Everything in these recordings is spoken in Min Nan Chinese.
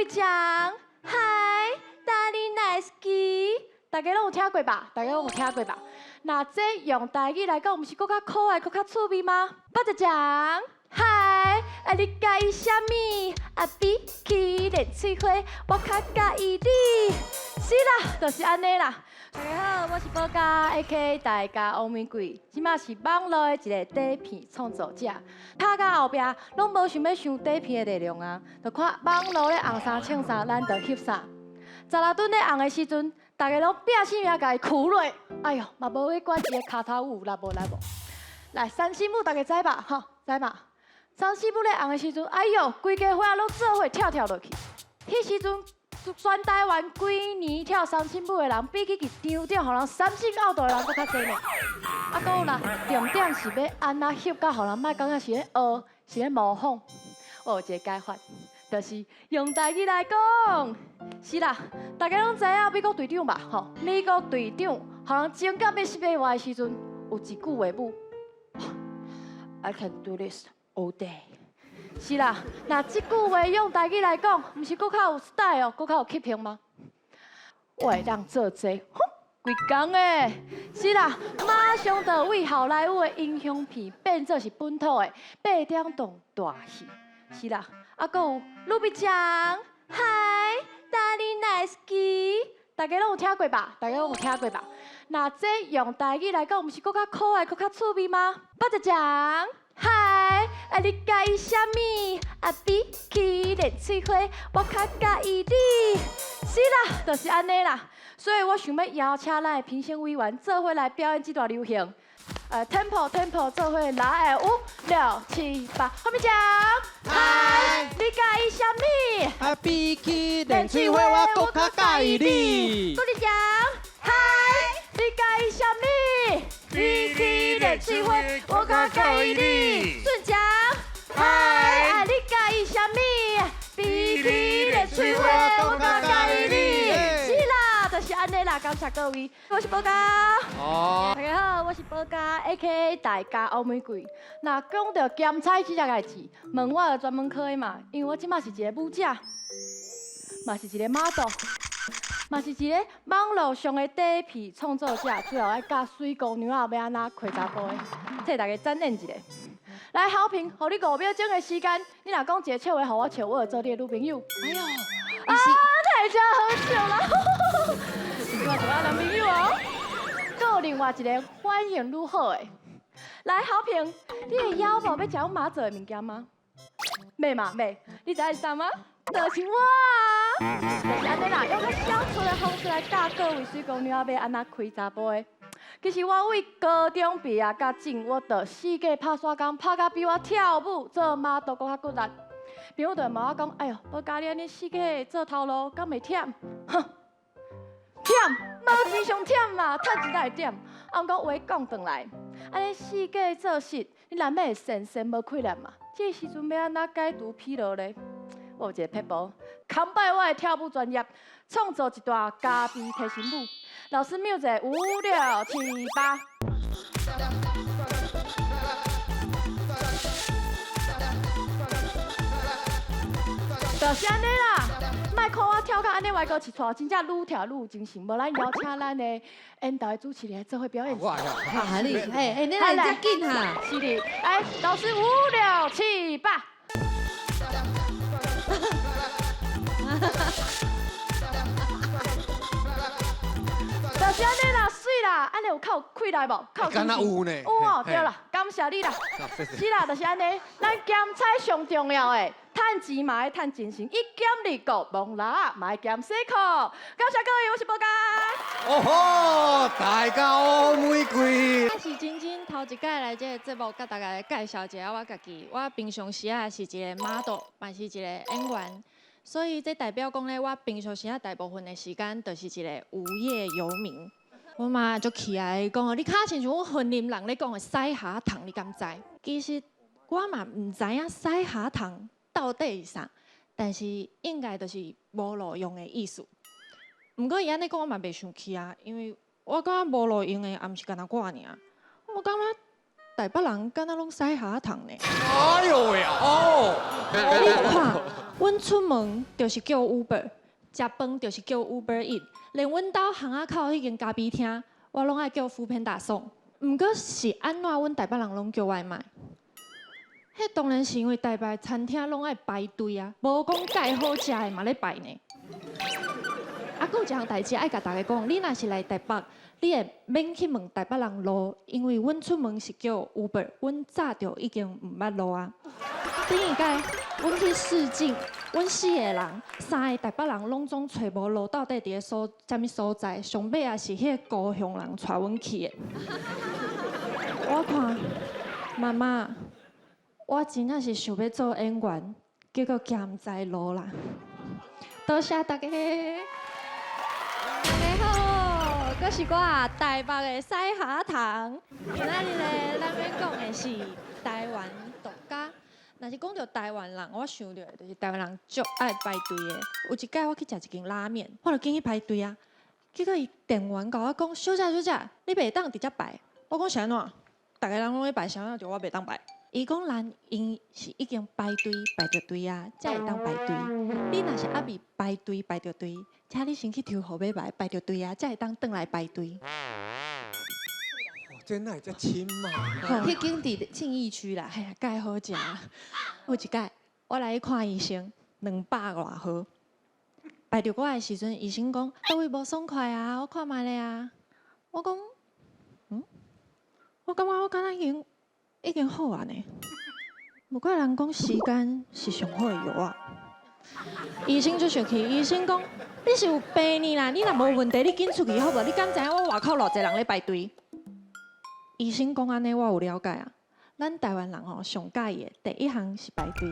比醬，嗨，大你 nice 基，大家攏有聽過吧？大家攏有聽過吧？那這用台語來講，毋是閣較可愛、閣較趣味嗎？八隻醬，嗨，啊你佮意啥物？啊比起蓮翠花，我較佮意你。是啦，就是按呢啦。大家好，我是寶嘉，A.K.A 大家烏玫瑰，這馬是網路的一個短片創作者。拍到後壁，攏無想欲想短片的內容啊，就看網路咧紅啥穿啥，咱就翕啥。十六頓咧紅的時陣，大家攏拼性命共伊跍落。哎喲，嘛無去管伊的跤頭有力無力無。來，三星舞大家知吧？吼，知吧？三星舞咧紅的時陣，哎喲，規家伙仔攏做伙跳跳落去。彼時陣，全台灣規年跳三星舞的人，比起佇場頂予人三星拗到的人閣較濟呢。啊，閣有啦，重點是欲按怎翕甲予人莫感覺是咧學，是咧模仿。我有一個解法，就是用台語來講，是啦，大家攏知影美國隊長吧？吼，美國隊長，予人整甲欲死欲活的時陣，有一句話語，I can do this all day。是啦，那這句話用台語來講，毋是閣較有 style，閣較有吸評嗎？我會當做這個，哼，規工的，是啦，馬上就為好萊塢的英雄片變做是本土的八點檔大戲，是啦，啊，閣有盧比醬，嗨，大你 nice 基，大家攏有聽過吧？大家攏有聽過吧？那這用台語來講，毋是閣較可愛、閣較趣味嗎？八隻醬。嗨，啊你佮意啥物？啊比起蓮翠花，我較佮意你。是啦，就是按呢啦。所以我想欲邀請咱的評審委員做伙來表演這段流行。Tempo tempo 做伙來，五六七八，後面講。嗨，你佮意啥物？啊比起蓮翠花，我閣較佮意你。閣來講。嗨，你佮意啥物？比起蓮翠花，我較佮意你。順講。嗨，啊你佮意啥物？比起蓮翠花，我較佮意你。是啦，就是按呢啦，感謝各位，我是寶嘉。哦，大家好，我是寶嘉，A.K.A 大家烏玫瑰。若講到兼差這隻代誌，問我就專門科的嘛，因為我這馬是一個舞者，嘛是一個 model，嘛是一個網路上的短片創作者，主要愛教媠姑娘仔欲按怎開查埔的，替大家展演一下。來，好評，予你5秒鐘的時間，你若講一個笑話，予我笑，我就做你的女朋友。哎呦，啊，太真好笑啦！這馬是我男朋友哦。閣有另外一個反應愈好的，來，好評，你會枵無欲食阮媽做的物件嗎？欲嘛欲，你知影是啥嗎？就是我啊！就是按呢啦，用較小撮的方式來教各位媠姑娘仔欲按怎開查埔的。其實我對高中畢業甲進，我就四界拍沙工，拍甲比我跳舞做 model 閣較骨力。朋友就會問我講：哎喲，寶嘉你按呢四界做頭路，敢袂忝？哼，忝，無錢上忝嘛，趁錢才會忝。啊，毋過話講轉來，按呢四界做事，你難免會神神無氣力嘛。這個時陣欲按怎解除疲勞咧？我有一個撇步，扛擺我的跳舞專業，創造一段咖啡提神舞。老師秒者五六七八。就是按呢啦，莫看我跳甲按呢歪高一撮，真正愈跳愈有精神。無咱邀請咱的緣投的主持人來做伙表演。哇啊你，哎哎，你來遮緊哈？是的，來，老師五六七八。就是按呢啦，媠啦，按呢有較有氣力無？較有敢若有呢有哦，對啦，感謝你啦。是啦，就是按呢，咱兼差上重要的，趁錢嘛愛趁精神，一兼二顧，摸蜊嘛愛兼洗褲。感謝各位，我是寶嘉。哦吼，大家烏玫瑰。我是真真頭一擺來這個節目，佮大家介紹一下我家己。我平常時啊是一個 model，嘛是一個演員，所以這代表講咧，我平常時啊大部分的時間就是一個無業遊民。我媽足氣啊，伊講你較親像阮雲林人咧講的屎蝦蟲，你敢知？其實我嘛毋知影屎蝦蟲到底是啥，但是應該就是無路用的意思。毋過伊按呢講，我嘛袂生氣啊，因為我感覺無路用的也毋是干焦我爾，我感覺台北人敢若攏屎蝦蟲呢。哎呦喂啊！哦，你看，阮出門就是叫 Uber，食飯就是叫 Uber Eats，連阮兜巷仔口彼間咖啡廳，我攏愛叫 foodpanda 送。毋過是按怎，阮台北人攏叫外賣？彼當然是因為台北餐廳攏愛排隊啊，無講蓋好食的嘛咧排呢。啊，閣有一項代誌愛共大家講，你若是來台北，你會免去問台北人路，因為阮出門是叫 Uber，阮早就已經毋捌路啊。頂一擺，阮去試鏡，阮四個人，三个台北人攏總揣無路，到底佇咧所啥物所在？上尾也是彼個高雄人帶阮去的。我看媽媽，我真正是想欲做演員，結果行毋知路啦。多謝大家。大家好，閣是我台北的屎蝦糖。今仔日咧，咱欲講的是台灣獨家。若是講著台灣人，我想著的就是台灣人足愛排隊的。有一擺我去食一間拉麵，我就緊去排隊啊。結果伊店員共我講：小姐，小姐，你袂當佇遮排。我講是按怎？逐个人攏咧排，啥物就我袂當排？伊講咱𪜶是已經排隊排著隊啊，才會當排隊。你若是猶未排隊排著隊，請你先去抽號碼牌排著隊啊，才會當轉來排隊。哦，這哪會遮深啊？彼間佇信義區啦。哎呀，蓋好食。有一擺我來去看醫生，200外號。排著我的時陣，醫生講佗位無爽快啊，我看覓咧啊。我講，嗯，我感覺我敢若已經好啊呢。無怪人講時間是上好的藥啊。醫生足生氣，醫生講你是有病呢啦！你若無問題，你緊出去好無？你敢知影我外口偌濟人咧排隊？醫生講按呢，我有了解啊。咱台灣人吼上佮意的第一項是排隊，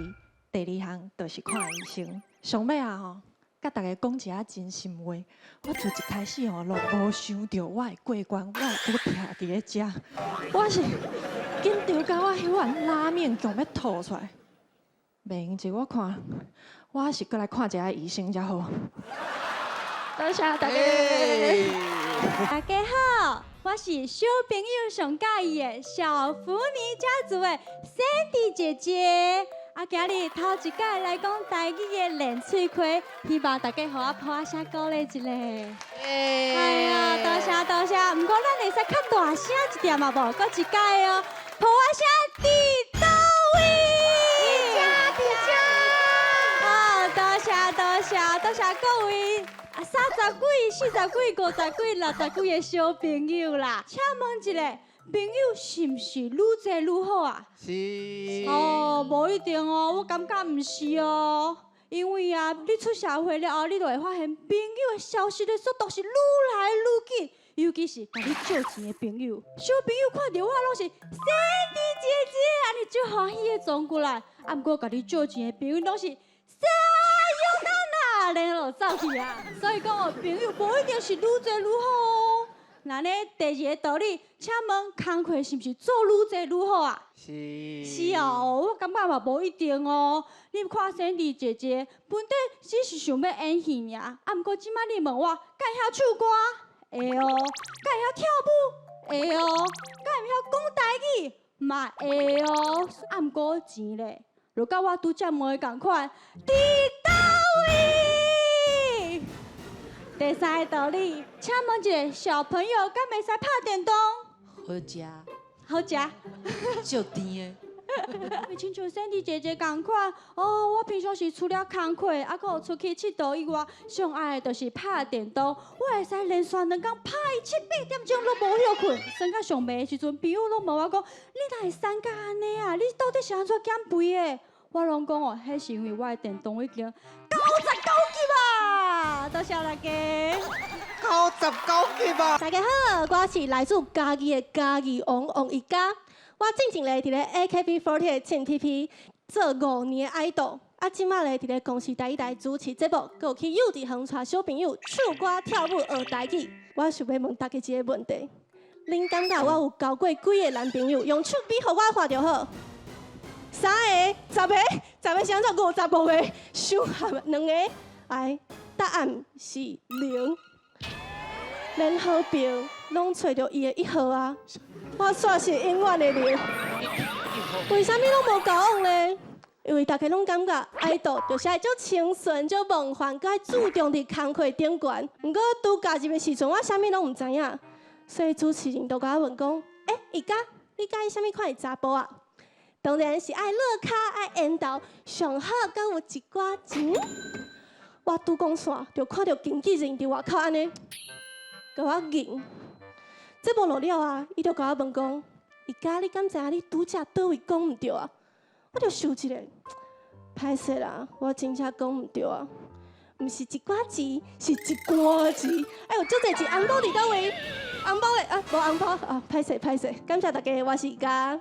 第二項就是看醫生。上尾啊吼，共大家講一下真心話。我自一開始吼，攏無想著我會過關，我會閣徛佇咧遮。我是緊張甲我彼碗拉麵強欲吐出來。袂用者，我看我還是閣來看一下醫生才好。多謝大家。大家好，我是小朋友上佮意的小福尼家族的 Sandy 姐姐。啊，今日頭一擺來講台語的練喙皮，希望大家予我拍聲鼓勵一下。哎呀，多謝多謝。毋過咱會使較大聲一點仔無？閣一擺哦，拍聲佇佗位？佇遮佇遮。好，多謝多謝多謝各位。啊，30幾、40幾、50幾、60幾个小朋友啦，請問一下，朋友是毋是愈濟愈好啊？是。哦，無一定哦，我感覺毋是哦。因為啊，你出社會了後，你就會發現朋友的消失的速度是愈來愈緊，尤其是共你借錢的朋友。小朋友看著我攏是 Sandy 姐姐，按呢足歡喜的衝過來。啊，毋過共你借錢的朋友攏是さよなら，然後就走去啊。所以講哦，朋友無一定是愈濟愈好哦。那呢，第二個道理，請問工課是毋是做愈濟愈好啊？是。是哦，我感覺嘛無一定哦。你看 Sandy 姐姐，本底只是想欲演戲爾，啊，毋過這擺你問我，敢會曉唱歌？會哦。敢會曉跳舞？會哦。敢會曉講台語？嘛會哦。啊，毋過錢咧，就佮我拄才問的仝款，佇佗位？第三个道理，請問一下小朋友，敢會使拍電動？好食，好食。足甜的。親像 Sandy 姐姐仝款，哦，我平常時除了工課，啊，閣有出去𨑨迌以外，上愛的就是拍電動。我會使連續兩工拍伊七八點鐘攏無歇睏，耍到上暝的時陣，朋友攏問我講：你哪會瘦甲按呢啊？你到底是按怎減肥的？我攏講哦，彼是因為我的電動已經99級啊！多謝大家。99級啊！大家好，我是來自嘉義的嘉義王王一家。我進前咧佇咧 AKB48 凊 TP 做5年的 idol，啊，這擺咧佇咧公視台語台主持節目，閣有去幼稚園帶小朋友唱歌跳舞學台語。我想欲問大家一个問題：恁感覺我有交過幾个男朋友？用手比予我看就好。三个、十个、十个是按怎？55个，傷含兩个。哎，答案是零。連好朋友攏揣著伊的一號啊！我煞是永遠的零。為啥物攏無交往呢？因為大家攏感覺 idol 就是愛足清純、足夢幻，閣愛注重佇工課頂懸。毋過拄加入的時陣，我啥物攏毋知影，所以主持人就共我問講：欸，伊家你佮意啥物款的查埔仔？當然是愛落跤、愛緣投，上好閣有一寡錢。我拄講煞，就看著經紀人佇外口按呢，共我認。節目落了啊，伊就共我問講：伊家你敢知影你拄才佗位講毋對啊？我就想一下，歹勢啦，我真正講毋對啊！毋是一寡錢，是一罐錢。哎呦，足濟錢，紅包佇佗位？紅包咧啊，無紅包啊，歹勢歹勢，感謝大家，我是伊家。